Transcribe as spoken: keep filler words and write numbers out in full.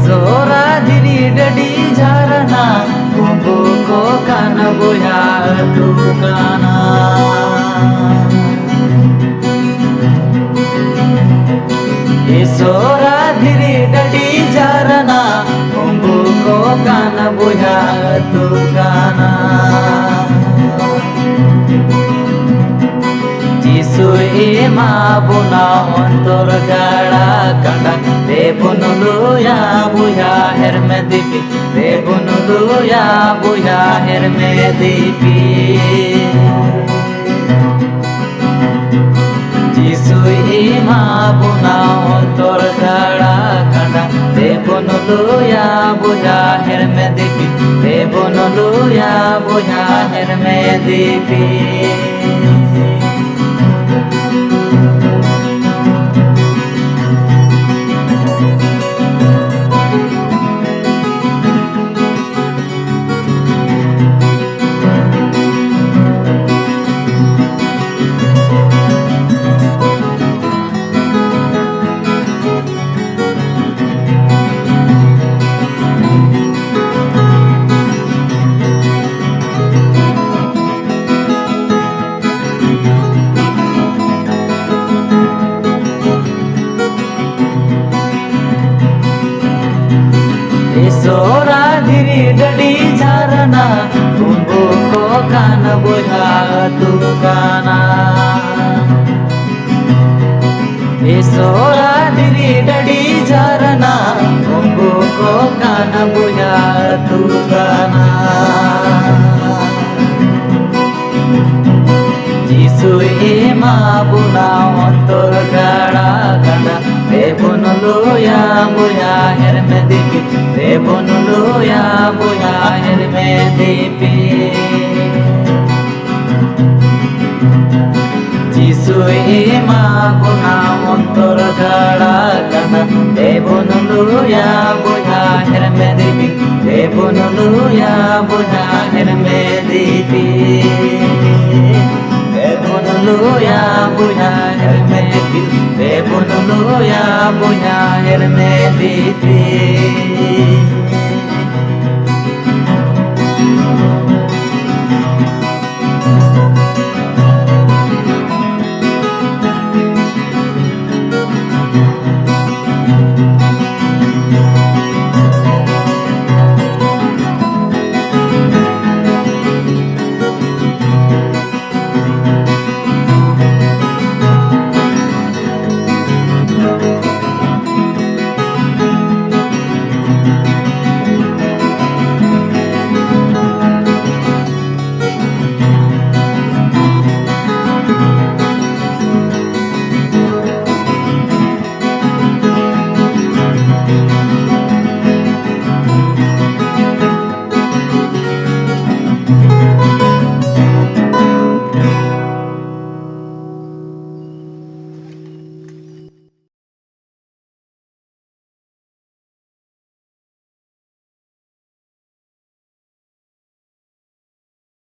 ᱥᱚᱨᱟ ᱫᱷᱤᱨᱤ ᱰᱟᱹᱰᱤ ᱡᱷᱟᱨᱱᱟ, ᱩᱱᱠᱩ ᱠᱚ ᱠᱟᱱ ᱵᱚᱭᱦᱟ ᱟᱹᱛᱩ ᱠᱟᱱᱟ᱾ ᱤᱥᱚᱨᱟ ᱫᱷᱤᱨᱤ ᱰᱟᱹᱰᱤ ᱡᱷᱟᱨᱱᱟ, ᱩᱱᱠᱩ ᱠᱚ ᱠᱟᱱ ᱵᱚᱭᱦᱟ ᱟᱹᱛᱩ ᱠᱟᱱᱟ᱾ ᱡᱤᱥᱩᱭ ᱮᱢᱟ ᱵᱚᱱᱟ ᱚᱱᱛᱚᱨ ᱜᱟᱲᱟ ᱠᱟᱸᱰᱟ, ᱫᱮᱵᱚᱱ ᱞᱩᱭᱟ ᱵᱚᱭᱦᱟ ᱦᱮᱨᱢᱮ ᱫᱤᱯᱤ, ᱫᱮᱵᱚᱱ ᱞᱩᱭᱟ ᱵᱚᱭᱦᱟ ᱦᱮᱨᱢᱮ ᱫᱤᱯᱤ᱾ ᱡᱤᱥᱩᱭ ᱮᱢᱟ ᱵᱚᱱᱟ ᱚᱱᱛᱚᱨ ᱜᱟᱲᱟ ᱠᱟᱸᱰᱟ, ᱫᱮᱵᱚᱱ ᱞᱩᱭᱟ ᱵᱚᱭᱦᱟ ᱦᱮᱨᱢᱮ ᱫᱤᱯᱤ, ᱫᱮᱵᱚᱱ ᱞᱩᱭᱟ ᱵᱚᱭᱦᱟ ᱦᱮᱨᱢᱮ ᱫᱤᱯᱤ᱾ ᱤᱥᱚᱨᱟ ᱫᱷᱤᱨᱤ ᱰᱟᱹᱰᱤ ᱡᱷᱟᱨᱱᱟ, ᱩᱱᱠᱩ ᱠᱚ ᱠᱟᱱ ᱵᱚᱭᱦᱟ ᱟᱹᱛᱩ ᱠᱟᱱᱟ᱾ ᱤᱥᱚᱨᱟ ᱫᱷᱤᱨᱤ ᱰᱟᱹᱰᱤ ᱡᱷᱟᱨᱱᱟ, ᱩᱱᱠᱩ ᱠᱚ ᱠᱟᱱ ᱵᱚᱭᱦᱟ ᱟᱹᱛᱩ ᱠᱟᱱᱟ᱾ ᱡᱤᱥᱩᱭ ᱮᱢᱟ ᱵᱚᱱᱟ ᱚᱱᱛᱚᱨ ᱜᱟᱲᱟ ᱠᱟᱸᱰᱟ, ᱫᱮᱵᱚᱱ ᱞᱩᱭᱟ ᱵᱚᱭᱦᱟ ᱦᱮᱨᱢᱮ ᱫᱤᱯᱤ, ᱫᱮᱵᱚᱱ ᱞᱩᱭᱟ ᱵᱚᱭᱦᱟ ᱦᱮᱨᱢᱮ ᱫᱤᱯᱤ᱾ ᱡᱤᱥᱩᱭ ᱮᱢᱟ ᱵᱚᱱᱟ ᱚᱱᱛᱚᱨ ᱜᱟᱲᱟ ᱠᱟᱸᱰᱟ, ᱫᱮᱵᱚᱱ ᱞᱩᱭᱟ ᱵᱚᱭᱦᱟ ᱦᱮᱨᱢᱮ ᱫᱤᱯᱤ, ᱫᱮᱵᱚᱱ ᱞᱩᱭᱟ ᱵᱚᱭᱦᱟ ᱦᱮᱨᱢᱮ ᱫᱤᱯᱤ᱾ ᱫᱮᱵᱚᱱ ᱞᱩᱭᱟ ᱵᱚᱭᱦᱟ ᱦᱮᱨᱢᱮ ᱫᱤᱯᱤ, ᱫᱮᱵᱚᱱ ᱞᱩᱭᱟ ᱵᱚᱭᱦᱟ ᱦᱮᱨᱢᱮ ᱫᱤᱯᱤ᱾